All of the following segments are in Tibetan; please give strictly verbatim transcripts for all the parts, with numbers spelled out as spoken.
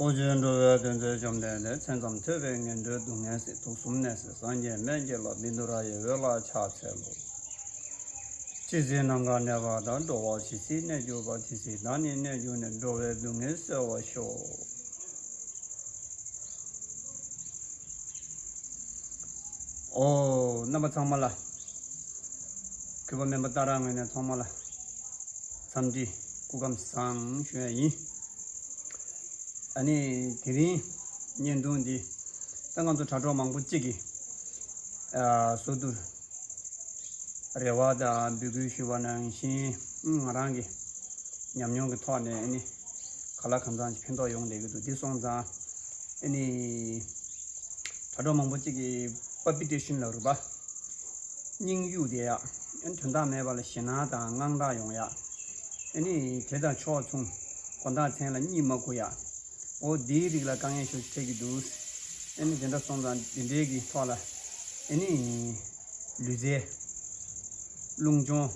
ཨོ་རྒྱན་འགྲོ་བའི་དོན་མཛད་བཅོམ་ལྡན་འདས། མཚན་ཙམ་ཐོས་པས་ངན་འགྲོའི་སྡུག་བསྔལ་སེལ། དུག་གསུམ་ནད་སེལ་སངས་རྒྱས་སྨན་གྱི་བླ། བཻ་ཌཱུརྱ་ཡི་འོད་ལ་ཕྱག་འཚལ་ལོ། ཇི་སྲིད་ནམ་མཁའ་གནས་པ་དང་། འགྲོ་བ་ཇི་སྲིད་གནས་གྱུར་པ། དེ་སྲིད་བདག་ནི་གནས་གྱུར་ནས། འགྲོ་བའི་སྡུག་བསྔལ་སེལ་བར་ཤོག། ཨོ། རྣམ་པ་ཚང་མ་ལ། གུས་པ་སྨན་པ་ཏཱ་ར་ངོས་ནས་ཚང་མ་ལ་འཚམས་འདྲི་སྐུ་ཁམས་བཟང་ཞུ་ཡ་ཡིན། ཨ་ནི་དེ་རིང་བརྙན་ཐུང་འདི་ད་ང་ཚོ་དྲ་གྲོགས་མང་པོ་གཅིག་གིས་ཨ་ཟུར་དུ་རེ་བ་དང་འབོད་སྐུལ་ཞུས་པ་ནང་བཞིན་ང་རང་གི་ཉམས་མྱོང་གི་ཐོག་ནས་ཨ་ནི་ག་ལ་གང་འཚམ་ཞིག་ཕན་ཐོགས་ཡོང་བསྡད་ཀྱི་འདུག་འདི་སོང་ཙང་ཨ་ནི། དྲ་གྲོགས་མང་པོ་གཅིག་གིས་པལ་པི་ཊེ་ཤན་ལབ་རེད་པ། སྙིང་གཡུག་བསྡད་ཡ། ཨ་ནི་དོན་དག་མེད་པ་ལ་ཞེད་སྣང་དང་དངངས་སྐྲག་ཡོང་ཡ། ཨ་ནི་དེ་དང་ཕྱོགས་མཚུངས་དགོང་དག་མཚན་ལ་གཉིད་མ་ཁུག་ཡ། འོ་འདིའི་རིགས་ལ་དཀའ་ངལ་ཞེ་པོ་ཅིག་འཕྲད་ཀྱི་འདུག་ཨ་ནི་དེ་འདྲ་སོང་ཙང་འདི་འདྲའི་གི་ཐོག་ལ་ཨ་ནི་ལུས་རྩལ། རླུང་སྦྱོང་།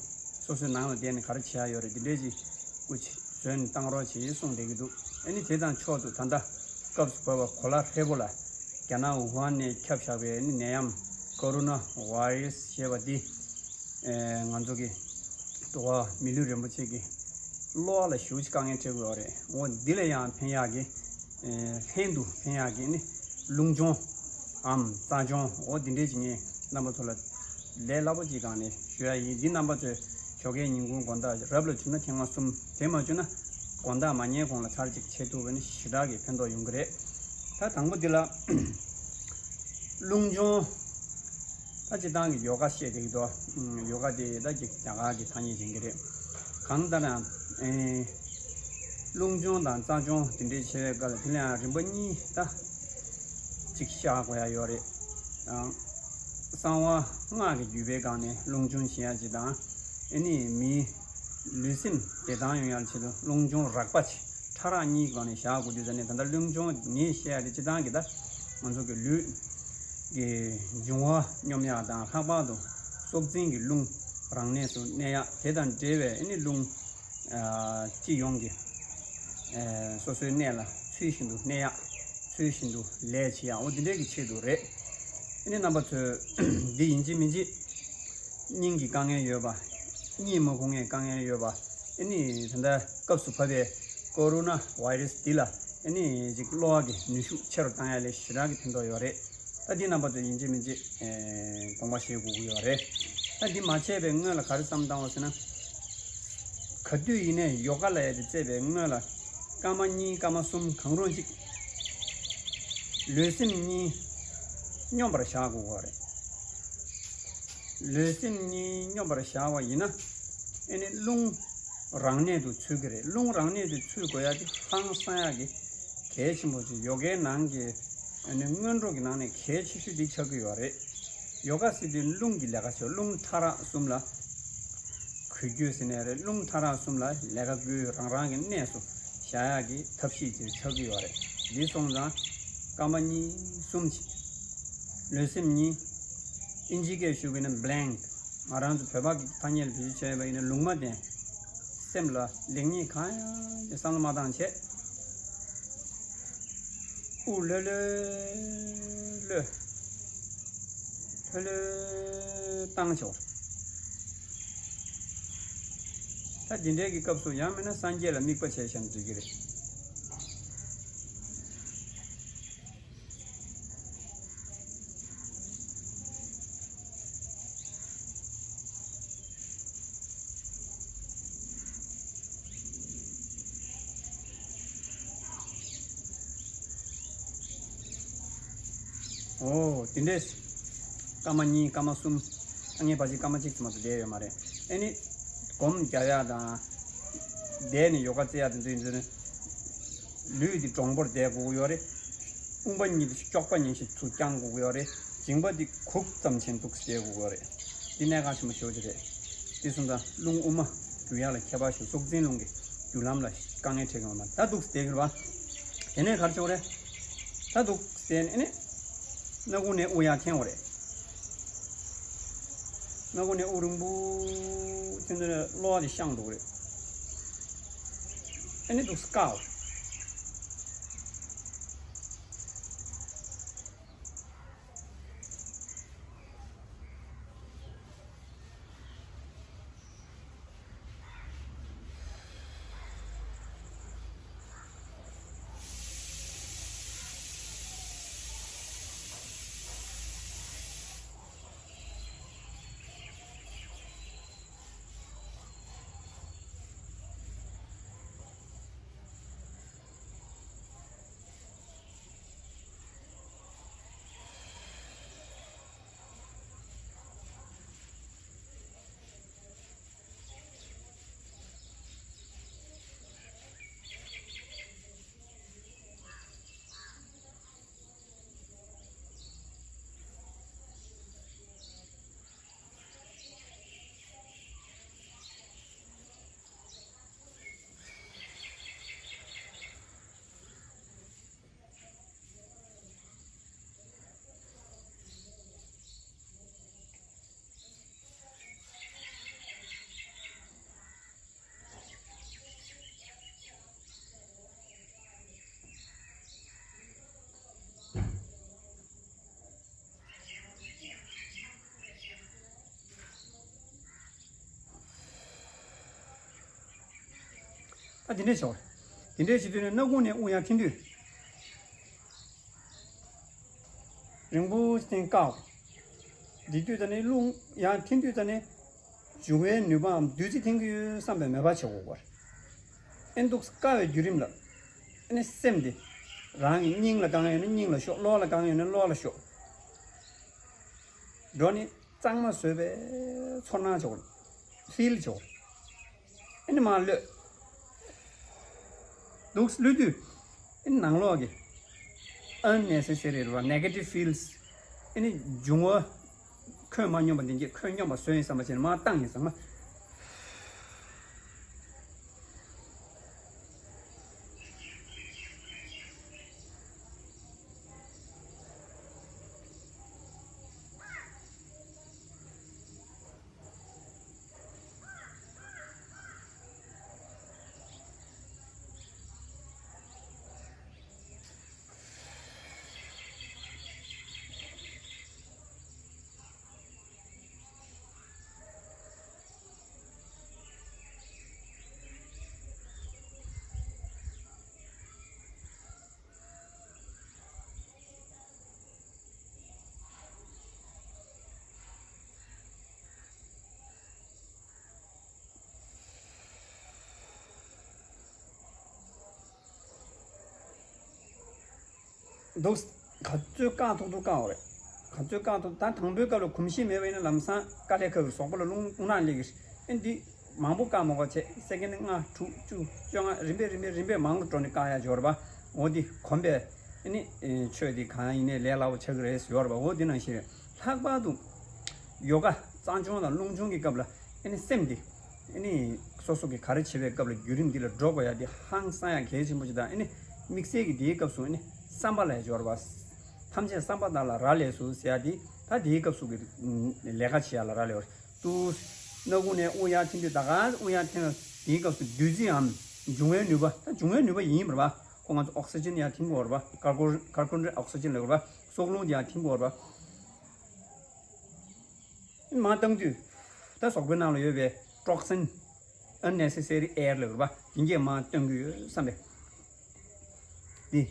སོ་སོའི་ནང་ལ་བསྡད་ནས་ག་རེ་བྱེད་ཡ་ཡོད་རེད། འདི་འདྲའི་ཅིག་སྐུ་མཁྱེན་བཟོས་ནས་བཏང་རོགས་བྱེད་གསུངས་བསྡད་ཀྱི་འདུག་ཨ་ནི་དེ་དང་ཕྱོགས་སུ་ད་ལྟ་སྐབས་སུ་བབས་པ་གོ་ལ་ཧྲིལ་པོ་ལ་རྒྱ་ནག་ཝུ་ཧན་ནས་ཁྱབ་བཞག་པའི་ཨ་ནི་ནད་ཡམས་ཀོ་རོ་ན་ཝའི་རས་ཞེས་པ་འདི་ང་ཚོ་གི་འགྲོ་བ་མི་ལུས་རིན་པོ་ཆེ་གི་གློ་བ་ལ་ཞེ་པོ་ཅིག་དཀའ་ངལ་འཕྲད་ཀྱི་ཡོད་རེད། འོ་འདི་ལ་ཡང་ཕན་ཡག་གི་ལྷན་དུ་ཕན་ཡག་གི་ནི་རླུང་སྦྱོང་འམ་རྩ་སྦྱོང་འོ་འདི་འདྲས་ཅིག་ངས་རྣམ་པ་ཚོ་ལ་ལས་སླ་པོ་ཅིག་སྒང་ནས་ཞུ་ཡ་ཡིན། འདི་རྣམ་པ་ཚོས་ཞོགས་ཀའི་ཉིན་གུང་དགོང་དག་རབ་ལ་བྱུང་ན་ཐེངས་མ་གསུམ། དེ་མ་བྱུང་ན་དགོང་དག་མ་ཉལ་གོང་ལ་ཚར་གཅིག་བྱེད་ཐུབ་པ་ནི་ཞེ་དྲག་གི་ཕན་ཐོགས་ཡོང་གི་རེད། ད་དང་པོ་འདི་ལ་རླུང་སྦྱོང་ད་སྤྱིར་བཏང་གི་ཡོ་ག་བཤད་བསྡད་ཀྱི་འདུག་ཡོ་ག་དེ་ད་ཅིག་རྒྱ་གར་གྱི་ཐ་སྙད་ཅིག་ཡིན་གྱི་རེད། གང་ལྟར་ན་ཨེ། རླུང་སྦྱོང་དང་རྩ་སྦྱོང་དེ་འདྲའི་བྱེད་པའི་སྐབས་ལ་དེ་ལ་ཡང་རིམ་པ་གཉིས་ད་ཅིག་བཞག་དགོས་ཡ་ཡོད་རེད། ཨང་། གསང་བ་སྔགས་ཀྱི་བརྒྱུད་པའི་སྒང་ནས་རླུང་སྦྱོང་བྱེད་ཡ་ཅིག་དང་། ཨེ་ནི་མིའི་ལུས་སེམས་བདེ་ཐང་ཡོང་ཡ་ཆེད་དུ་རླུང་སྦྱོང་རགས་པ་ཅིག་ཕྲ་རགས་གཉིས་ཀྱི་སྒང་ནས་བཞག་དགོས་དུས་ཙ་ནས། ད་ལྟ་རླུང་སྦྱོང་ངས་བཤད་ཡ་དེ་སྤྱིར་བཏང་གི་ད་ང་ཚོ་གི་ལུས་ཀྱི་འབྱུང་བ་སྙོམས་ཡ་དང་། ལྷག་པར་དུ་སྲོག་འཛིན་གྱི་རླུང་རང་གནས་སུ་གནས་ཡ། དེ་དང་འབྲེལ་བའི་ཨེ་ནི་རླུང་ཨ་སྤྱི་ཡོངས་ཀྱི་ཨ་སོ་སོའི་གནས་ལ་ཚུལ་བཞིན་དུ་གནས་ཡ། ཚུལ་བཞིན་དུ་ལས་བྱེད་ཡ། འོ་འདི་འདྲའི་གི་ཆེད་དུ་རེད། ཨེ་ནི་རྣམ་པ་ཚོས་འདི་ཡིན་གཅིག་མིན་གཅིག་སྙིང་གི་དཀའ་ངལ་ཡོད་པ། གཉིད་མ་ཁུག་མཁན་དཀའ་ངལ་ཡོད་པ། ཨེ་ནི་ད་ལྟ་སྐབས་སུ་བབས་པའི་ཀོ་རོ་ན་ཝའི་རས་འདི་ལ་ཨེ་ནི་ཅིག་གློ་བ་གི་ནུས་ཤུགས་ཆེ་རུ་བཏང་ཡ་ལས་ཞེ་དྲག་གི་ཕན་ཐོགས་ཡོད་རེད། ད་འདི་རྣམ་པ་ཚོས་ཡིན་གཅིག་མིན་གཅིག་ཨེ་དགོངས་པ་བཞེས་དགོས་ཀྱི་ཡོད་རེད། ད་འདི་མ་བྱས་པའི་སྔོན་ལ་ག་རེ་བསམ་བཏང་བ་ཟེར་ན། ག་དུས་ཡིན་ནའི་ཡོ་ག་ལབ་ཡ་དེ་བཙལ་བའི་སྔོན་ལ་སྐར་མ་གཉིས་སྐར་མ་གསུམ་གང་རུང་ཅིག་ལུས་སེམས་གཉིས་སྙོམས་པར་བཞག་དགོས་ཀྱི་ཡོད་རེད། ལུས་སེམས་གཉིས་སྙོམས་པར་བཞག་པ་ཡིན་ན། ཨེ་ནི་རླུང་རང་གནས་དུ་ཚུད་ཀྱི་རེད། རླུང་རང་གནས་དུ་ཚུད་དགོས་ཡ་དེ་ཧང་སང་ཡ་གི་གལ་ཆེན་པོ་ཅིག་ཡོ་གའི་ནང་གི་ཨེ་ནི་སྔོན་འགྲོ་གི་ནང་ནས་གལ་ཆེ་ཤོས་དེ་ཆགས་ཀྱི་ཡོད་རེད། ཡོ་ག་ཟེར་དུས་རླུང་གི་ལས་ཀ་བྱེད། རླུང་ཕྲ་རགས་གསུམ་ལ་འགུལ་སྐྱོད་ཟེར་ནའི་རེད། རླུང་ཕྲ་རགས་གསུམ་ལ་ལས་ཀ་སྒོས་རང་རང་གི་གནས་སུ་བཞག་ཡག་གི་ཐབས་ཤེས་དེ་ཆགས་ཀྱི་ཡོད་རེད། འདི་སོང་ཙང་སྐར་མ་གཉིས་གསུམ་ཅིག་ལུས་སེམས་གཉིས། ཨིན་ཇི་སྐད་ཞུ་གི་ན་བྷ་ལེངཀ། ང་རང་ཚོ་བོད་པ་གི་ཐ་སྙད་ལ་བེད་སྤྱོད་བྱས་པ་ཡིན་ན་ལུང་མ་བསྟན། སེམས་ལ་ལེགས་ཉེས་གང་ཡང་བསམ་བློ་མ་བཏང་བྱས། དབུགས་ལྷོད་ལྷོད་ལྷོད། ལྷོད་ལྷོད་བཏང་ཆོག་ད་འདི་འདྲའི་གི་སྐབས་སུ་ཡང་མིན་ན་སངས་རྒྱས་ལ་དམིགས་པ་བྱས་བཞག་ན་འགྲིག་གི་རེད། ཨོ། དེ་འདྲས། སྐར་མ་གཉིས་སྐར་མ་གསུམ། ངས་ཕལ་ཆེར་སྐར་མ་གཅིག་ཙམ་མ་གཏོགས་བསྡད་ཡོད་མ་རེད། ཨེ་ནི། སྒོམ་རྒྱག་ཡག་དང་། བསྡད་ནས་ཡོ་ག་རྩེ་ཡག་དེ་ཚོ་ཡིན་ཚུལ་ནི། ལུས་འདི་དྲང་པོར་བསྡད་དགོས་ཀྱི་ཡོད་རེད། དཔུང་པ་གཉིས་དེ་ཅོག་པ་ཉིད་བཞིན་ཚུར་བརྐྱང་དགོས་ཀྱི་ཡོད་རེད། མཇིང་པ་འདི་གུག་ཙམ་བྱས་འདུག་སེ་བསྡད་དགོས་ཀྱི་ཡོད་རེད། འདི་གནད་འགག་ཆེན་པོ་ཞེ་པོ་ཅིག་རེད། དེ་སོང་ཙང་རླུང་དབུ་མ་རྒྱུ་ཡག་ལ་ཁྱད་པར་ཞིག་སྲོག་འཛིན་རླུང་གི་རྒྱུ་ལམ་ལ་དཀའ་ངལ་འཕྲད་ཀྱི་ཡོད་མ་རེད། ད་འདུག་སེ་བསྡད་ཀྱི་རེད་པ། དེ་ནས་ག་རེ་བྱེད་དགོས་རེད། ད་འདུག་སེ་བསྡད་ནས་ཨེ་ནི། སྣ་ཁུང་ནས་དབུགས་ཡར་འཐེན་དགོས་རེད། སྣ་ཁུང་ནས་དབུགས་རིང་པོ་འཐེན་ཚུལ་ནས་གློ་བ་དེ་བཤང་འགྲོ་གི་རེད། ཨེ་ནི་འདུག་སེ་བཀག་དགོས་རེད། ཨ་དེ་འདྲས་བྱས་པ་རེད། དེ་འདྲས་བྱེད་དུས་ནས་སྣ་ཁུང་ནས་དབུགས་ཡར་འཐེན་དུས། རིང་པོ་ཞིག་བསྟན་བཀག་དེ་དུས་ད་ནི་རླུང་ཡར་འཐེན་དུས་ད་ནི་འབྱུང་བའི་ནུས་པའམ་བདུད་རྩི་འཐེན་གྱི་ཡོད་བསམ་པའི་མོས་པ་བྱེད་དགོས་པ་རེད། ཨེ་འདུག་བཀག་པའི་བརྒྱུད་རིམ་ལ། ཨེ་ནི་སེམས་དེ། རང་གི་སྙིང་ལ་དཀའ་ངལ་ཡོད་ན་སྙིང་ལ་ཤོག་གློ་ལ་དཀའ་ངལ་ཡོད་ན་གློ་ལ་ཤོག་འགྲོ་ནི་གཙང་མ་བཟོས་པའི་ཚོར་སྣང་བྱེད་དགོས། ཕིལ་བྱེད་དགོས། ཨེ་ནི་མར་གློད། འདུག་གློད་དུས། ཨེ་ནི་ནང་ལོགས་ཀྱི་unnecessary རེད་བ། negative feels ཨེ་ནི་འབྱུང་བ། འཁོན་མ་སྙོམས་པ་འདི་གྱིས་འཁོན་སྙོམས་པ་བཟོས་ཡིན་བསམ་པ་བྱས་ནས་མར་བཏང་ཡིན་ཚང་མ། འདུག་ག་ཚོད་བཀག་ཐུབ་ཐུབ་བཀག་པ་རེད། ག་ཚོད་བཀག་ཐུབ། ད་དང་པོའི་སྐབས་ལ་གོམས་གཤིས་མེད་པ་ཡིན་ན་ལམ་སང་དཀའ་ལས་ཁག་གི་ཟོག་པོ་ལ་རླུང་རླུང་ནག་སླེབས་ཀྱི་རེད། ཨེ་འདི་མང་པོ་བཀག་མ་དགོས་བྱས་སེ་ཀེན་ལྔ་དྲུག་བཅུ་བཅོ་ལྔ་རིམ་པས་རིམ་པས་རིམ་པས་མང་རུ་འགྲོ་ནས་བཀག་ཡ་འབྱོར་བ། འོ་འདི་གོམས་པས་ཨེ་ནི་ཆོས་འདི་གང་ཡིན་ནའི་ལས་སླ་པོ་ཆགས་ཀྱི་རེད་ཟེར་བ། འོ་འདི་ནང་བཞིན་རེད། ལྷག་པར་དུ་ཡོ་ག་གཙང་ཆུང་དང་རླུང་ཆུང་གི་སྐབས་ལ་ཨེ་ནི་སེམས་འདི། ཨེ་ནི་སོ་སོ་གི་ག་རེ་བྱེད་པའི་སྐབས་ལ་བརྒྱུད་རིམ་འདི་ལ་འགྲོ་དགོས་ཡ་འདི་ཧང་སང་ཡ་གལ་ཆེན་པོ་ཅིག་དང་། ཨེ་ནི་དམིགས་བསལ་གྱི་འདིའི་སྐབས་སུ་ཨེ་ནི་བསམ་པ་ལ་འབྱོར་བ། ཐམས་ཅད་བསམ་པ་དག་ལ་རག་ལས་སུ་ཟེར་ཡ་འདི་ད་འདིའི་སྐབས་སུ་གི་ལས་ཀ་བྱེད་ཡ་ལ་རག་ལས་པ་རེད། ཏུ། སྣ་ཁུང་ནས་དབུགས་ཡར་འཐེན་དུས་ད་ག་དབུགས་ཡར་འཐེན་ལ་འདིའི་སྐབས་སུ་བདུད་རྩི་འམ་འབྱུང་བའི་ནུས་པ། ད་འབྱུང་བའི་ནུས་པ་ཡིན་པ་རེད་པ། ཁོ་ང་ཚོ་ཨོག་སི་ཇན་ཡར་འཐེན་དགོས་རེད་པ། ཀར་ཀོ་ཀར་ཀོན་ཌའི་ཨོག་སི་ཇན་ལབ་རེད་པ། སྲོག་རླུང་དེ་ཡར་འཐེན་དགོས་རེད་པ། མར་བཏང་དུས། ད་ཟོག་པོའི་ནང་ལ་ཡོད་པའི་ཊོག་སིན། unnecessary air ལབ་རེད་པ། དེ་འགས་མར་བཏོན་གྱི་ཡོད་བསམ་པས། འདི།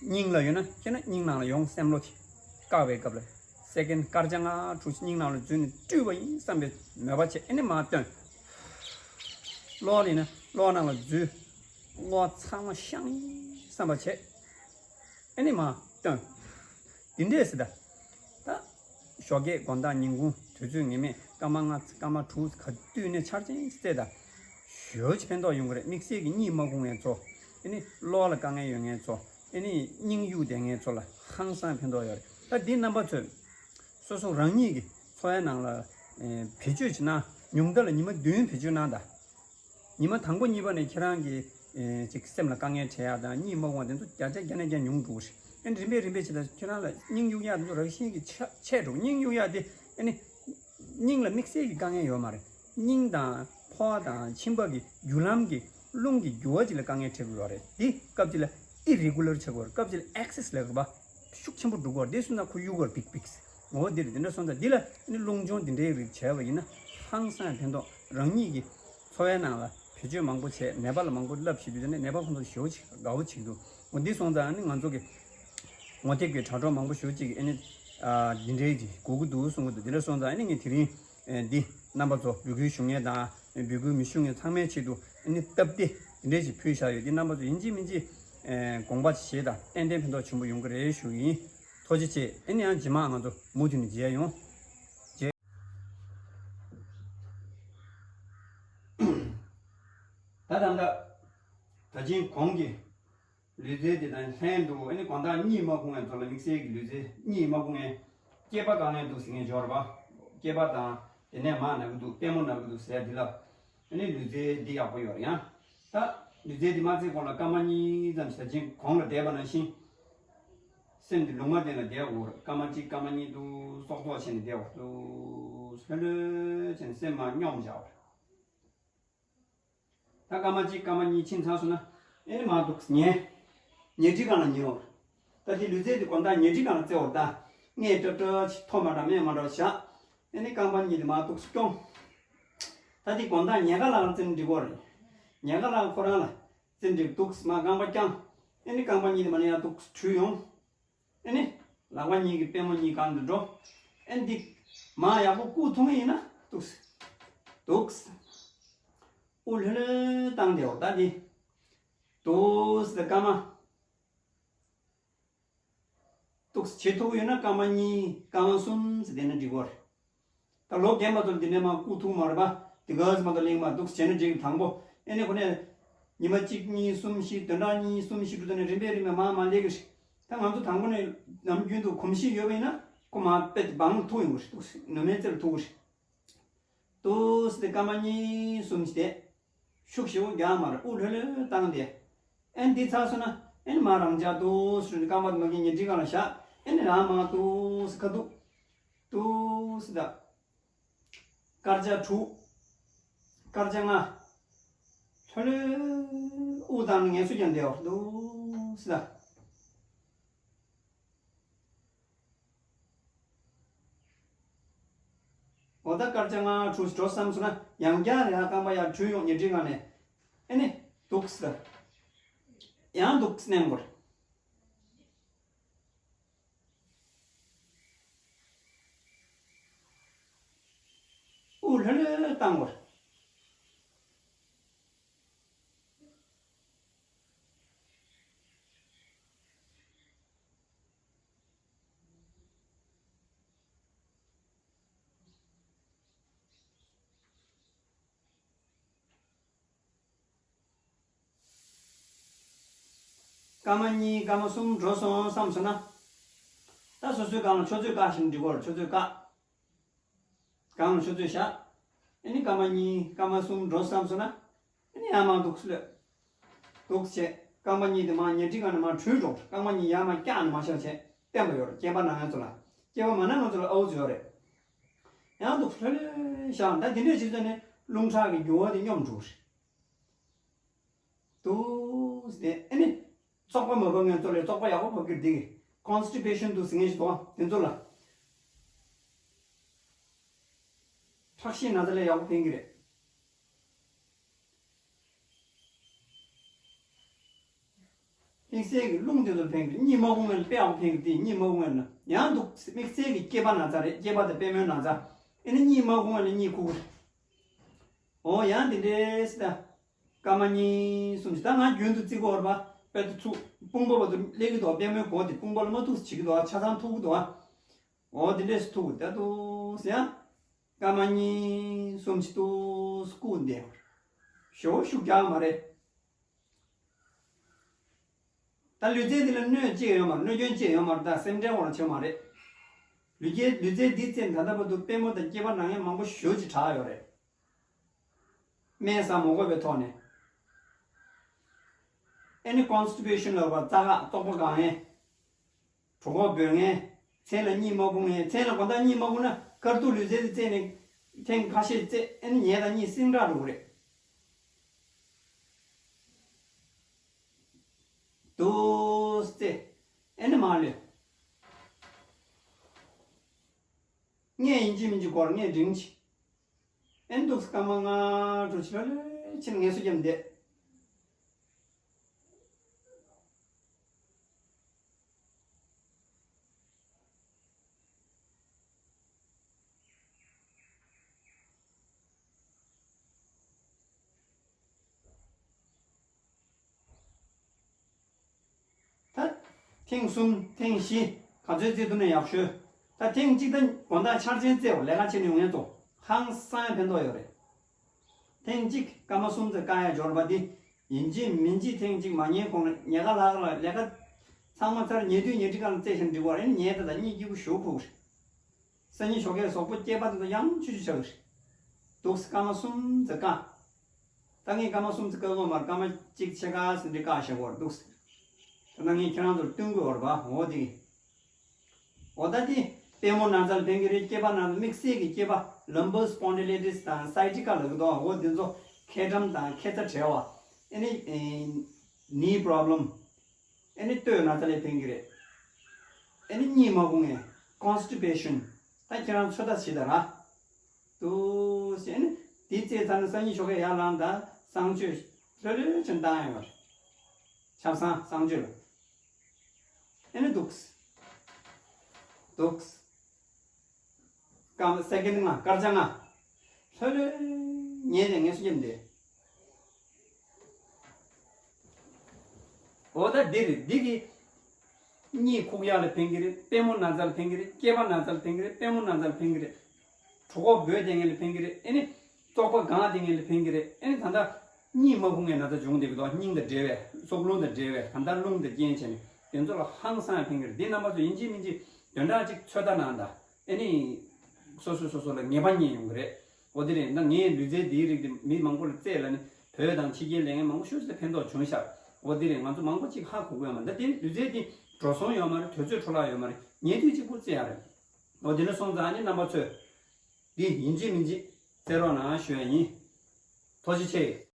སྙིང་ལ་ཡོད་ན་ཁྱེད་ན་སྙིང་ནང་ལ་ཡོང་བསམ་བློ་དེ། བཀག་པའི་སྐབས་ལ། སེ་ཀེན་སྐར་ཆ་ལྔ་དྲུག་སྙིང་ནང་ལ་འཛུལ་ནས་བཀྲུས་པ་ཡིན་བསམ་པའི་མོས་པ་བྱས། ཨེ་ནི་མར་བཏོན། གློ་ལ་ཡིན་ན་གློ་ནང་ལ་འཛུལ། གློ་ཚང་མ་བཤང་ཡིན་བསམ་པ་བྱས། ཨེ་ནི་མར་བཏོན། འདི་འདྲས་སེ་ད། ད། ཞོགས་ཀས་དགོང་དག་ཉིན་གུང་དུས་ཚོད་ངེས་མེད་སྐར་མ་ལྔ་སྐར་མ་དྲུག་ག་དུས་ནས་འཆར་ཅན་རྩེ་ད། ཞོ་ཅིག་ཕན་ཐོགས་ཡོང་གི་རེད། དམིགས་བསལ་གྱི་གཉིད་མ་ཁུག་མཁན་ཚོ། ཨེ་ནི་གློ་ལ་དཀའ་ངལ་ཡོད་མཁན་ཚོ། ཨེ་ནི་སྙིང་གཡུག་བསྡད་མཁན་ཚོ་ལ་ཧང་སང་ཕན་ཐོགས་ཡོད་རེད། ད་འདི་རྣམ་པ་ཚོས། སོ་སོ་རང་ཉིད་ཀྱི་འཚོ་བའི་ནང་ལ། ཨེ། བེད་སྤྱོད་བྱེད་ན་ཉུང་མཐའ་ལ་ཉི་མ་བདུན་བེད་སྤྱོད་གནང་ད། ཉི་མ་དང་པོ་གཉིས་པ་ནས་ཁྱེད་རང་གི། ཨེ། ཅིག་སེམས་ལ་དཀའ་ངལ་འཕྲད་ཡག་དང་གཉིད་མ་ཁུག་པ་དེ་ཚོ་བརྒྱ་ཆ་བརྒྱ་ནས་བརྒྱ་ཉུང་འགྲོ་གི་རེད། ཨེ་རིམ་པས་རིམ་པས་བྱེད་དུས་ཁྱེད་རང་ལ་སྙིང་གཡུག་ཡག་དེ་ཚོ་རང་བཞིན་གྱིས་ཆ་ཆད་འགྲོ། སྙིང་གཡུག་ཡག་དེ་ཨེ་ནི། སྙིང་ལ་དམིགས་བསལ་གྱི་དཀའ་ངལ་ཡོད་མ་རེད། སྙིང་དང་ཕོ་བ་དང་མཆིན་པ་གི་རྒྱུ་ལམ་གྱི་རླུང་གི་རྒྱུ་བ་ཅིག་ལ་དཀའ་ངལ་འཕྲད་ཀྱི་ཡོད་རེད། དེ་སྐབས་ཅིག་ལ་ཨི་རེ་གུ་ལར་ཆགས་ཀྱི་ཡོད་རེད། སྐབས་ཅིག་ལ་ཨེག་སེ་སི་ལབ་དགོས་པ། ཤུགས་ཆེན་པོ་འགྲོ་གི་ཡོད་རེད། དེ་སོང་ཙང་ཁོ་གཡུག་གི་ཡོད་རེད། བིག་བིག་ངོ་བོ་འདི་རེད། དེ་འདྲ་སོང་ཙང་འདི་ལ་ཨ་ནི་རླུང་སྦྱོང་འདི་འདྲའི་རིགས་བྱས་པ་ཡིན་ན་ཧང་སང་ཕན་ཐོགས། རང་ཉིད་ཀྱི་འཚོ་བའི་ནང་ལ་བེད་སྤྱོད་མང་པོ་བྱས། ནད་པ་ལ་མང་པོ་བསླབ་བྱེད་དུས་ནས་ནད་པ་ཁོང་ཚོ་ཞེ་པོ་ཅིག་དགའ་པོ་བྱེད་འདུག་འོ་འདི་སོང་ཙང་ཨ་ནི་ང་ཚོ་གི་ངོ་དེབ་ཀྱི་དྲ་གྲོགས་མང་པོ་ཞེ་པོ་ཅིག་གིས་ཨ་ནི་ཨ་འདི་འདྲའི་ཅིག་དགོས་ཀྱི་འདུག་གསུང་གི་འདུག་འདི་འདྲ་སོང་ཙང་ཨ་ནི་ངས་དེ་རིང་ཨ་འདི་རྣམ་པ་ཚོ་འབོད་སྐུལ་ཞུ་མཁན་དང་འབོད་སྐུལ་མི་ཞུ་མཁན་ཚང་མའི་ཆེད་དུ་ཨ་ནི་སྟབས་བདེ་འདི་འདྲའི་ཅིག་ཕུལ་བཞག་ཡོད། འདི་རྣམ་པ་ཚོ་ཡིན་གཅིག་མིན་གཅིག་ཨ་དགོངས་པ་བཞེས་དང་། ཏན་ཏན་ཕན་ཐོགས་ཆེན་པོ་ཡོང་གི་རེད་ཞུ་གི་ཡིན། ཐུགས་རྗེ་ཆེ། ཨ་ནི་ཡང་རྗེས་མ་ང་ཚོ་མུ་མཐུད་ནས་མཇལ་ཡོང་། ད་ད་ལྟ་ད་ཅིང་གོང་གི་ལུས་རྩལ་དེ་དང་ལྷན་དུ་ཨ་ནི་དགོང་དག་གཉིད་མ་ཁུག་མཁན་ཚོ་ལ། དམིགས་བསལ་གྱི་ལུས་རྩལ་གཉིད་མ་ཁུག་མཁན། སྐེད་པ་དཀའ་ངལ་འདུག་ཟེར་མཁན་ཡོད་རེད་པ། སྐེད་པ་དང་དེ་ནས་མར་ན་གི་འདུག་ལྟད་མོ་ན་གི་འདུག་ཟེར་ཡ་འདི་ལ། ཨ་ནི་ལུས་རྩལ་འདི་ཡག་པོ་ཡོད་རེད། ཡང་ད་ལུས་རྩལ་འདི་མ་རྩེ་གོང་ལ་སྐར་མ་གཉིས་ཙམ་ཞིག་ད་ཅིང་གོང་ལ་བསྡད་པ་ནང་བཞིན། སེམས་འདི་ལུང་མ་བསྟན་ལ་བསྡད་དགོས་རེད། སྐར་མ་གཅིག་སྐར་མ་གཉིས་འདུག་སོག་སོག་བྱས་ནས་བསྡད་དགོས་འདུག་ལྷོད་ལྷོད་བྱས་ནས་སེམས་མར་སྙོམས་བཞག་པ་རེད། ད་སྐར་མ་གཅིག་སྐར་མ་གཉིས་ཕྱིན་ཚར་སོང་ན་ཨེ་ནི་མར་འདུག་ཉལ། ཉལ་ཁྲིའི་སྒང་ལ་ཉལ་བ་རེད། ད་དེ་ལུས་རྩལ་དེ་དགོང་དག་ཉལ་ཁྲིའི་སྒང་ལ་རྩེ་བ་རེད། ད་སྔས་ཏྲ་ཏྲ་ཞིག་མཐོ་དམའ་འདྲ་མེད་དམའ་འདྲ་བཞག་ཨེ་ནི་རྐང་པ་གཉིས་དེ་མར་འདུག་སྐྱོང་། ད་དེ་དགོང་དག་ཉལ་ཁ་ལ་རྩེ་ན་འགྲིག་གི་རེད། ཉལ་ཁ་ལ་ཁོ་རང་ལ། དེ་འདྲའི་འདུག་མ་རྐང་པ་བརྐྱངས། ཨེ་ནི་རྐང་པ་གཉིས་དེ་མར་ནས་ཡར་འདུག་འཁྲུད་ཡོང་། ཨེ་ནི་ལག་པ་གཉིས་ཀྱི་པུས་མོ་གཉིས་གང་དུ་འགྲོ། ཨེ་ནི་འདི་མར་ཡག་པོ་བཀུག་ཐུབ་ངེས་ཡིན་ན་འདུག་འདུག་དབུགས་ལྷོད་ལྷོད་བཏང་དེའོ། ད་འདི་འདུག་སེ་རྐང་པ། འདུག་སེ་བྱེད་ཐུབ་ཡོད་ན་རྐང་པ་གཉིས་རྐང་པ་གསུམ་ཟེར་བསྡད་ན་འགྲིག་གོ་རེད། ད་ལོ་རྒན་མ་ཚོ་ལ་འདི་འདྲས་མར་བཀུག་ཐུབ་མ་རེད་པ། དེ་ག་ཟེར་མ་གཏོགས་གླེང་མ་འདུག་སེ་བྱས་ན་འགྲིག་དང་པོ། ཨེ་ནས་ཁོ་ནས་ཉི་མ་གཅིག་གཉིས་གསུམ་བཞི་བདུན་ཕྲག་གཉིས་གསུམ་བཞི་འགྲོ་དུས་ནས་རིམ་པས་རིམ་པས་མར་མར་སླེབས་ཀྱི་རེད། ད་ང་ཚོ་དང་པོ་ནས་ནམ་རྒྱུན་དུ་གོམས་གཤིས་ཡོད་པ་ཡིན་ན་ཁོ་མར་དཔེ་དེ་སྦང་ཐུབ་ཡོང་གི་རེད། འདུག་སེ་ནུ་མའི་རྩེ་ལ་ཐུག་གི་རེད། འདུག་སེ་དེ་རྐང་པ་གཉིས་གསུམ་བྱས་ཏེ། ཤུགས་ཞེ་པོ་རྒྱག་མ་རེད། དབུགས་ལྷོད་ལྷོད་བཏང་སྟེ། ཨེ་འདི་ཚར་སོང་ན་ཨེ་ནི་མར་རང་འཇགས་འདུག་སེ་རྐང་པ་དེ་མ་གི་ཉལ་ཁྲིའི་སྒང་ལ་བཞག་ཨེ་ནི་རང་མར་འདུག་སེ་ཁ་ཐུག་འདུག་སེ་ད། སྐར་ཆ་དྲུག་སྐར་ཆ་ལྔ། ལྷོད་ལྷོད་དབུགས་བཏང་ནས་ངལ་གསོ་རྒྱག་བསྡད་ཡོད་འདུག་སེ་ད། འོ་ད་སྐར་ཆ་ལྔ་དྲུག་འགྲོ་བསམ་སོང་ན་ཡང་བསྐྱར་ཡར་རྐང་པ་ཡར་འཁྲུད་ཡོང་ཉལ་ཁྲིའི་སྒང་ནས། ཨེ་ནི་འདུག་སེ་ད། ཡང་འདུག་སེ་མནན་དགོས་རེད། དབུགས་ལྷོད་ལྷོད་བཏང་དགོས། སྐར་མ་གཉིས་སྐར་མ་གསུམ་འགྲོ་སོང་བསམ་སོང་ན། ད་སོ་སོའི་སྒང་ལ་ཆུ་ཚོད་བཀག་བཞིན་འགྲིག་གོ་རེད། ཆུ་ཚོད་བཀག་སྒང་ལ་ཆུ་ཚོད་བཞག་ཨེ་ནི་སྐར་མ་གཉིས་སྐར་མ་གསུམ་འགྲོ་བསམ་སོང་ན། ཨེ་ནི་ཡར་མར་འདུག་སེ་ལྷོད། འདུག་སེ་བྱས་རྐང་པ་གཉིས་དེ་མར་ཉལ་ཁྲིའི་སྒང་ནས་མར་འཁྲུད་འགྲོ། རྐང་པ་གཉིས་ཡར་མར་བཀྱག་ནས་མར་བཞག་བྱས་བསྟན་པ་ཡོད་རེད། སྐེད་པ་ན་མཁན་ཚོ་ལ། སྐེད་པ་མ་ན་མཁན་ཚོ་ལ་ཨའུ་ཚོ་ཡོད་རེད། ཡང་འདུག་སེ་ལྷོད་ལྷོད་བཞག་ད་དེ་འདྲས་བྱེད་ཚོད་ནས་རླུང་ཁྲག་གི་རྒྱུ་བ་དེ་སྙོམས་འགྲོ་གི་རེད། འདུག་སེ་ཨེ་ནི། བཙོག་པ་མ་བབས་མཁན་ཚོ་ལ་བཙོག་པ་ཡག་པོ་བབས་ཀྱི་རེད། འདི་གི་ཀོན་སི་ཊི་པེ་ཤན་འདུག་ཟེར་མཁན་ཞིག་འདུག་ཨ། དེ་ཚོ་ལ། ཁྲག་ཤེད་ན་ཚ་ལ་ཡག་པོ་ཕན་གྱི་རེད། དམིགས་བསལ་གྱི་རླུང་དེ་ཚོ་ཕན་གྱི་རེད། གཉིད་མ་ཁུག་མཁན་ལ་དཔེ་ཡག་པོ་ཕན་གྱི་རེད། དེ་གཉིད་མ་ཁུག་མཁན་ལ་ཡང་འདུག་སེ་དམིགས་བསལ་གྱི་སྐེད་པ་ན་ཚ་རེད། སྐེད་པ་དང་པུས་མོའི་ན་ཚ། ཨེ་ནི་གཉིད་མ་ཁུག་མཁན་ལ་གཉིད་ཁུག་གི་རེད། འོ་ཡང་དེ་འདྲས་སེ་ད། སྐར་མ་གཉིས་གསུམ་ཞིག་ད་ང་རྒྱུན་དུ་བརྩི་གི་ཡོད་རེད་པ། དཔེ་དེ་ཚུགས་དཔུང་པ་བར་དུ་སླེབས་ཀྱི་འདུག་པུས་མོའི་སྒོ་དེ་དཔུང་པ་ལ་མ་ཐུག་བྱེད་ཀྱི་འདུག་ཆ་ཚང་ཐུག་གི་འདུག་འོ་དེ་འདྲས་སེ་ཐུག་ད་འདུག་སེ་ཡང་། སྐར་མ་གཉིས་གསུམ་ཞིག་འདུག་སེ་བཀུག་བསྡད། ཞེ་པོ་ཤུགས་རྒྱག་མ་རེད། ད་ལུས་རྩལ་འདི་ལ་གནོད་ཅི་ཡང་ཡོད་མ་རེད། གནོད་སྐྱོན་ཅི་ཡང་ཡོད་མ་རེད། ད་སེམས་ཁྲལ་འོང་བྱེད་མ་རེད། ལུས་རྩལ་ལུས་རྩལ་འདི་རྩེད་ད་ལྟ་བར་དུ་པུས་མོ་དང་སྐེད་པ་ན་མཁན་མང་པོ་ཞེ་པོ་ཅིག་དྲག་ཡོད་རེད། སྨན་ཟ་མ་དགོས་པའི་ཐོག་ནས། ཨེ་ནི་ཀོན་སི་ཊི་པེ་ཤན་ལབ་པ་རྩ་ཁ་བཙོག་པ་འགག་མཁན། གྲོད་ཁོག་སྦོས་མཁན། མཚན་ལ་གཉིད་མ་ཁུག་མཁན། མཚན་ལ་དགོང་དག་གཉིད་མ་ཁུག་ན་དཀའ་སྡུག་ལུས་རྩལ་དེ་རྩེས་ནས་ཐེངས་ཁ་ཤས་རྩེས་ཨེ་ནི་ཉལ་དང་གཉིད་སྲིང་དྲགས་འགྲོ་གི་རེད། འདུག་སེ་ཨེ་ནི་མར་ལྷོད། སྔས་ཡིན་གཅིག་མིན་གཅིག་སྐོར་སྔས་འགྲིམ་གཅིག་ཨེ་ནི་འདུག་སེ་སྐར་མ་ལྔ་དྲུག་ཅིག་ལྷོད་ལྷོད་བྱས་ནས་ངལ་གསོ་བརྒྱབ་བསྡད། ད་ཐེངས་གསུམ་ཐེངས་བཞི་ག་ཚོད་རྩེ་ཐུབ་ན་ཡག་ཤོས། ད་ཐེངས་གཅིག་ད་དགོང་དག་འཆར་ཅན་རྩེ་བ་ལས་ཀ་བྱེད་ནས་ཡོང་ཡ་ཚོ་ཧང་སང་ཡ་ཕན་ཐོགས་ཡོད་རེད། ཐེངས་གཅིག་སྐར་མ་གསུམ་ཙམ་བཀག་ཡ་འབྱོར་བ་འདི་ཡིན་གཅིག་མིན་གཅིག་ཐེངས་གཅིག་མ་ཉལ་གོང་ལ་ཉལ་ཁ་ལྷག་ལ་ལས་ཀ་ཚང་མ་ཚར་ཉལ་དུས་ཉལ་ཁྲི་སྒང་ལ་རྩེ་བཞིན་འགྲིག་པ་རེད། ཉལ་ད་ད་གཉིད་སྐྱིད་པོ་ཞེ་པོ་ཁུག་རེད། སང་ཉིན་ཞོགས་ཀས་གཟུགས་པོ་སྐྱེས་པ་དེ་ཚོ་ཡང་ཆུ་ཆུ་ཆགས་ཀྱི་རེད། འདུག་སེ་སྐར་མ་གསུམ་ཙམ་བཀག་ད་ངས་སྐར་མ་གསུམ་ཙམ་བཀག་གོ་མར་སྐར་མ་གཅིག་ཕྱེད་ཀ་ཟིན་འདྲ་བཀག་བཞག་གོ་རེད། འདུག་སེ། ད་ནང་ངས་ཁྱེད་རང་ཚོར་སྟོན་དགོས་པ་རེད་པ། འོ་དེ། འོ་ད་དེ་པུས་མོ་ན་ཚ་ལ་ཕན་གྱི་རེད། སྐེད་པ་ན་དམིགས་བསལ་གྱི་སྐེད་པ་ལམ་པར་སི་པོན་ཌི་ལི་ཊི་སི་དང་སའི་ཊི་ཀ་ལབ་ཀྱི་འདུག་འོ་དེ་ཚོ་མཁལ་ཁྲམ་དང་མཁལ་རྩ་བྲལ་བ། ཨེ་ནི་ནི་པོ་རོབ་ལེམ། ཨེ་ནི་སྟོད་ན་ཚ་ལ་ཕན་གྱི་རེད། ཨེ་ནི་གཉིད་མ་ཁུག་མཁན་ཀོན་སི་ཊི་པེ་ཤན། ད་ཁྱེད་རང་ཚོད་ལྟ་བྱེད་ད་ར། འདུག་སེ་ཨེ་ནི་དེ་རྩེས་ཚར་ནས་སང་ཉིན་ཞོགས་ཀས་ཡར་ལངས་ད་གསང་སྤྱོད་ལྷོད་ལྷོད་བྱས་བཏང་ཡོང་བ་རེད། ཆབ་གསང་གསང་སྤྱོད་ལ། ཨེ་ནི་འདུག་འདུག་སྐམ་སེ་ཀེན་ལྔ་སྐར་ཆ་ལྔ། ལྷོད་ལྷོད་ཉལ་ནས་ངལ་གསོ་རྒྱབ་འདི། འོ་ད་འདི་རེད། འདི་གི་གཉིད་ཁུག་ཡག་ལ་ཕན་གི་རེད། པུས་མོ་ན་ཚ་ལ་ཕན་གི་རེད། སྐེད་པ་ན་ཚ་ལ་ཕན་གི་རེད། པུས་མོ་ན་ཚ་ལ་ཕན་གི་རེད། གྲོད་ཁོག་སྦོས་བསྡད་མཁན་ལ་ཕན་གི་རེད། ཨེ་ནི་བཙོག་པ་གང་བསྡད་མཁན་ལ་ཕན་གི་རེད། ཨེ་ནི་ད་ལྟ་གཉིད་མ་ཁུག་མཁན་ན་ཚ་བྱུང་བསྡད་གི་འདུག་སྙིང་དང་འབྲེལ་བའི་སྲོག་རླུང་དང་འབྲེལ་བའི་ད་ལྟ་རླུང་དང་རྐྱེན་བྱས་ནས་དེ་ཚོ་ལ་ཧང་སང་ཕན་གི་རེད། འདི་རྣམ་པ་ཚོ་ཡིན་གཅིག་མིན་གཅིག་དོན་དག་ཅིག་ཚོད་ལྟ་གནང་དང་། ཨེ་ནི་སོ་སོ་སོ་སོ་ལ་ངེས་པ་རྙེད་ཡོང་གི་རེད། འོ་དེ་རེད། ད་ངས་ལུས་རྩལ་འདིའི་རིགས་དེ་མི་མང་པོ་ལ་རྩེས་ལ་ནི་བོད་དང་ཕྱི་རྒྱལ་ལས་མཁན་མང་པོ་ཤོད་ཅིག་ལ་ཕན་ཐོགས་བྱུང་ཤག་འོ་དེ་རེད། ང་ཚོ་མང་པོ་ཅིག་ཧ་གོ་གི་ཡོད་མ་རེད། ད་དེ་ལུས་རྩལ་དེ་འགྲོ་སོང་ཡོད་མ་རེད། དུས་ཚོད་འཕྲོ་བརླག་ཡོད་མ་རེད། ཉལ་དུས་གཅིག་པུ་རྩེ་ཡག་རེད། འོ་དེ་འདྲ་སོང་ཙང་ནི་རྣམ་པ་ཚོས་འདི་ཡིན་གཅིག་མིན་གཅིག་རྩེ་རོགས་གནང་ཞུ་ཡ་ཡིན། ཐུགས་རྗེ་ཆེ།